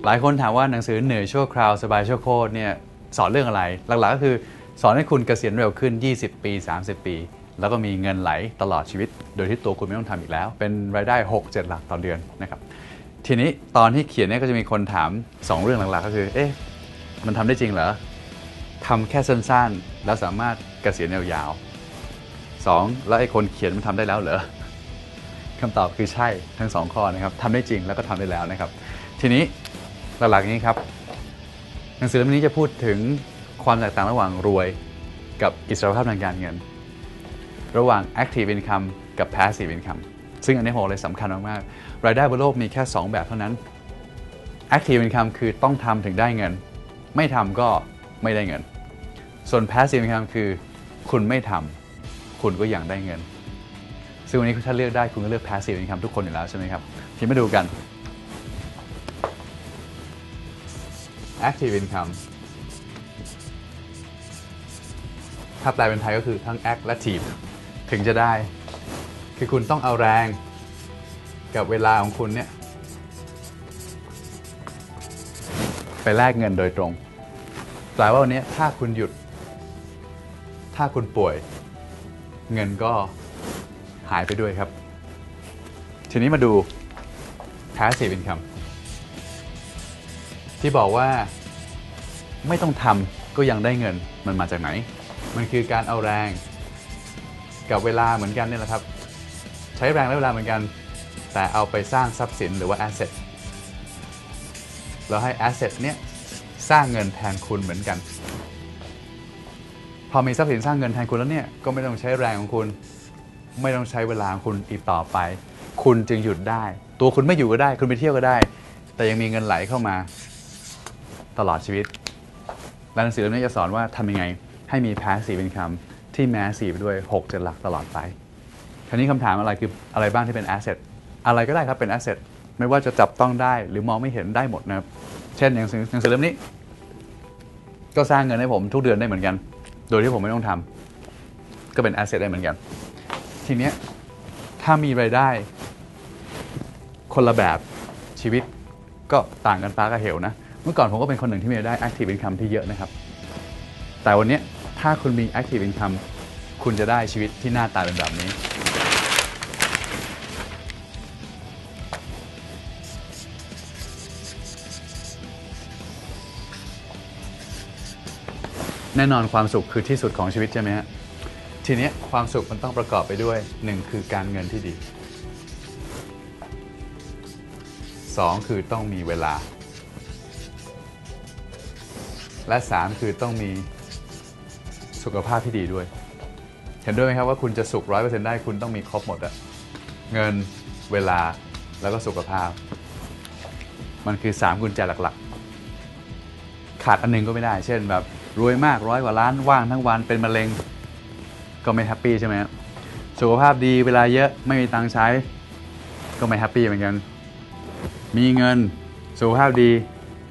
ຫຼາຍຄົນຖາມວ່າໜັງສືເໜື່ອຊົ່ວຄາວສະບາຍຊົ່ວໂຄດເນ່ຍສອນເລື່ອງອະໄລ? ຫຼັກໆກໍຄືສອນໃຫ້ຄຸນກະສຽນເລັວຂຶ້ນ ยี่สิบ ປີ สามสิบ ປີ ແລ້ວກໍມີເງິນໄຫຼຕະຫຼອດຊີວິດ ໂດຍທີ່ຕົວຄຸນໄມ່ຕ້ອງທຳອີກແລ້ວ ເປັນລາຍໄດ້ ຫົກເຈັດ ຫຼັກຕໍ່ເດືອນນະຄັບ. ທີນີ້ຕອນທີ່ຂຽນເນ່ຍກໍຈະມີຄົນຖາມສອງເລື່ອງຫຼັກໆ ກໍຄື ເອະ ມັນທຳໄດ້ຈິງເຫຼື? ທຳແຄ່ສັ້ນໆ ແລ້ວສາມາດກະສຽນຍາວໆ ສອງ ແລ້ວໄອ້ຄົນຂຽນມັນທຳໄດ້ແລ້ວເຫຼື? ຄຳຕອບຄືໃຊ່ທັງສອງຂໍ້ນະຄັບ ທຳໄດ້ຈິງແລ້ວກໍທຳໄດ້ແລ້ວນະຄັບ. ທີນີ້ຫຼັກໆຢ່າງນີ້ຄັບ ໜັງສືເຫຼັ້ມນີ້ຈະພູດເຖິງຄວາມແຕກຕ່າງລະຫວ່າງລວຍກັບອິດສະຫຼະພາບທາງການເງິນ ລະຫວ່າງ active income ກັບ passive income ຊຶ່ງອັນນີ້ຫົວເລີຍສຳຄັນມາກໆ. ລາຍໄດ້ບົນໂລກມີແຄ່ສອງແບບເທົ່ານັ້ນ. active income ຄືຕ້ອງທຳເຖິງໄດ້ເງິນ ໄມ່ທຳກໍໄມ່ໄດ້ເງິນ. ສ່ວນ passive income ຄືຄຸນໄມ່ທຳ ຄຸນກໍຍັງໄດ້ເງິນ. ຊຶ່ງວັນນີ້ຖ້າເລືອກໄດ້ ຄຸນກໍເລືອກ passive income ທຸກຄົນຢູ່ແລ້ວໃຊ່ໄໝຄັບ? ທີນີ້ມາດູກັນ active income ຖ້າແປເປັນໄທກໍຄືທັງ act ແລະ tive ເຖິງຈະໄດ້ ຄືຄຸນຕ້ອງເອົາແຮງກັບເວລາຂອງຄຸນເນ່ຍໄປແລກເງິນໂດຍຕົງ. ແປວ່າວັນເນີ້ຍ ຖ້າຄຸນຢຸດ ຖ້າຄຸນປ່ວຍ ເງິນກໍຫາຍໄປດ້ວຍຄັບ. ທີນີ້ມາດູ passive income ທີ່ບອກວ່າໄມ່ຕ້ອງທຳກໍຍັງໄດ້ເງິນ ມັນມາຈາກໄຫນ? ມັນຄືການເອົາແຮງກັບເວລາເໝືອນກັນນີ້ແຫຼະຄັບ ໃຊ້ແຮງແລະເວລາເໝືອນກັນ ແຕ່ເອົາໄປສ້າງຊັບສິນ ຫຼືວ່າ asset ແລ້ວໃຫ້ asset ເນີ້ຍສ້າງເງິນແທນຄຸນເໝືອນກັນ. ພໍມີຊັບສິນສ້າງເງິນແທນຄຸນແລ້ວເນ່ຍ ກໍໄມ່ຕ້ອງໃຊ້ແຮງຂອງຄຸນ ໄມ່ຕ້ອງໃຊ້ເວລາຂອງຄຸນອີກຕໍ່ໄປ ຄຸນຈຶ່ງຢຸດໄດ້. ຕົວຄຸນໄມ່ຢູ່ກໍໄດ້ ຄຸນໄປທ່ຽວກໍໄດ້ ແຕ່ຍັງມີເງິນໄຫຼເຂົ້າມາຕະຫຼອດຊີວິດ. ແລະໜັງສືເຫຼັ້ມນີ້ຈະສອນວ່າທຳຍັງໄງໃຫ້ມີ passive income ທີ່ massive ໄປດ້ວຍ ຫົກເຈັດ ຫຼັກຕະຫຼອດໄປ. ຄາວນີ້ຄຳຖາມ ອະໄລຄື ອະໄລບ້າງທີ່ເປັນ asset? ອະໄລກໍໄດ້ຄັບເປັນ asset ໄມ່ວ່າຈະຈັບຕ້ອງໄດ້ ຫຼືມອງໄມ່ເຫັນໄດ້ໝົດນະຄັບ. ເຊັ່ນ ໜັງສືເຫຼັ້ມນີ້ ກໍສ້າງເງິນໃຫ້ຜົມທຸກເດືອນໄດ້ເໝືອນກັນ ໂດຍທີ່ຜົມໄມ່ຕ້ອງທຳ ກໍເປັນ asset ໄດ້ເໝືອນກັນ. ທີເນີ້ຍ ຖ້າມີລາຍໄດ້ຄົນລະແບບ ຊີວິດກໍຕ່າງກັນຟ້າກັບເຫວນະ. ເມື່ອກ່ອນຜົມກໍເປັນຄົນໜຶ່ງທີ່ມີລາຍໄດ້ active income ທີ່ເຍອະນະຄັບ ແຕ່ວັນເນີ້ຍ ຖ້າຄຸນມີ active income ຄຸນຈະໄດ້ຊີວິດທີ່ໜ້າຕາເປັນແບບນີ້. ແນ່ນອນຄວາມສຸກຄືທີ່ສຸດຂອງຊີວິດໃຊ່ໄໝຮະ? ທີເນີ້ຍ ຄວາມສຸກມັນຕ້ອງປະກອບໄປດ້ວຍ ໜຶ່ງ ຄືການເງິນທີ່ດີ ສອງ ຄືຕ້ອງມີເວລາ ແລະ ສາມ ຄືຕ້ອງມີສຸຂະພາບທີ່ດີດ້ວຍ. ເຫັນດ້ວຍໄໝຄັບວ່າຄຸນຈະສຸກ ຮ້ອຍເປີເຊັນ ໄດ້ ຄຸນຕ້ອງມີຄົບໝົດອະ ເງິນ ເວລາ ແລ້ວກໍສຸຂະພາບ. ມັນຄືສາມກຸນແຈຫຼັກໆ ຂາດອັນໜຶ່ງກໍໄມ່ໄດ້ ເຊັ່ນແບບລວຍມາກ ຮ້ອຍກວ່າລ້ານ ວ່າງທັງວັນ ເປັນມະເລັງ ກໍໄມ່ແຮັບປີໃຊ່ໄໝ? ສຸຂະພາບດີ ເວລາເຍອະ ໄມ່ມີຕັງໃຊ້ ກໍໄມ່ແຮັບປີເໝືອນກັນ. ມີເງິນ ສຸຂະພາບດີ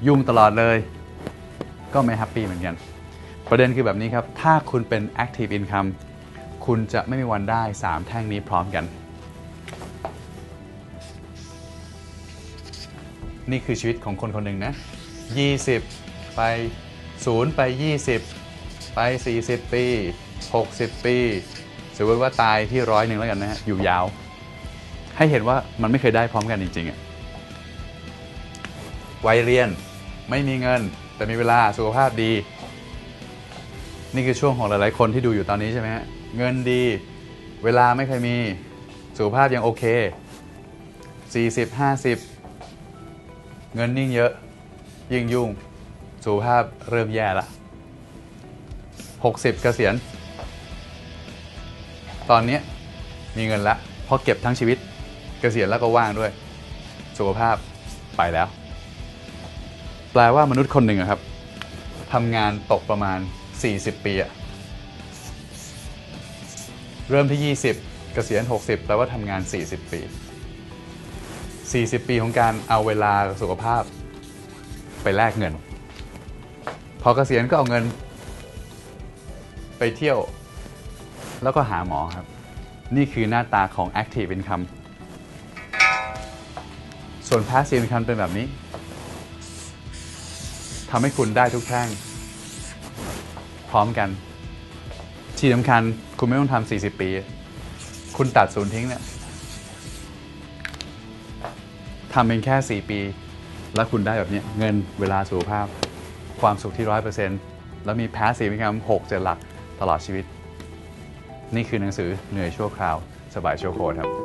ຫຍຸ້ງຕະຫຼອດເລີຍ ກໍໄມ່ແຮັບປີເໝືອນກັນ. ປະເດັນຄືແບບນີ້ຄັບ ຖ້າຄຸນເປັນ active income ຄຸນຈະໄມ່ມີວັນໄດ້ສາມແທ່ງນີ້ພ້ອມກັນ. ນີ້ຄືຊີວິດຂອງຄົນຄົນໜຶ່ງນະ ຍີ່ສິບ ໄປ ສູນ ໄປ ຍີ່ສິບ ໄປ ສີ່ສິບປີ ຫົກສິບປີ ສົມມຸດວ່າຕາຍທີ່ຮ້ອຍໜຶ່ງແລ້ວກັນນະ ຢູ່ຍາວ ໃຫ້ເຫັນວ່າມັນໄມ່ເຄີຍໄດ້ພ້ອມກັນຈິງໆອະ. ໄວຮຽນ ໄມ່ມີເງິນ ແຕ່ມີເວລາ ສຸຂະພາບດີ. ນີ້ຄືຊ່ວງຂອງຫຼາຍໆຄົນທີ່ດູຢູ່ຕອນນີ້ໃຊ່ໄໝຮະ? ເງິນດີ ເວລາໄມ່ເຄີຍມີ ສຸຂະພາບຍັງໂອເຄ ສີ່ສິບ ຫ້າສິບ ເງິນຍິ່ງເຍອະ ຍິ່ງຫຍຸ້ງ ສຸຂະພາບເລີ່ມແຍ່ລະ. ຫົກສິບກະສຽນ ຕອນເນີ້ຍມີເງິນລະ ເພາະເກັບທັງຊີວິດ ກະສຽນແລ້ວກໍວ່າງດ້ວຍ ສຸຂະພາບໄປແລ້ວ. ແປວ່າມະນຸດຄົນໜຶ່ງອະຄັບ ທຳງານຕົກປະມານສີ່ສິບປີອະ ເລີ່ມທີ່ຍີ່ສິບ ກະສຽນຫົກສິບ ແປວ່າທຳງານສີ່ສິບປີ ສີ່ສິບປີຂອງການເອົາເວລາກັບສຸຂະພາບໄປແລກເງິນ ພໍກະສຽນກໍເອົາເງິນໄປທ່ຽວ ແລ້ວກໍຫາໝໍຄັບ. ນີ້ຄືໜ້າຕາຂອງ active income. ສ່ວນ passive income ເປັນແບບນີ້ ทำให้คุณได้ทุกแท่ง พร้อมกัน ที่สำคัญคุณไม่ต้องทำสี่สิบปี คุณตัดศูนย์ทิ้งเนี่ย ทำเพียงแค่สี่ปี แล้วคุณได้แบบเนี้ย เงิน เวลา สุขภาพ ความสุขที่ร้อยเปอร์เซ็นต์ แล้วมี passive income หกเจ็ดหลักตลอดชีวิต นี่คือหนังสือเหนื่อยชั่วคราว สบายชั่วโคตรครับ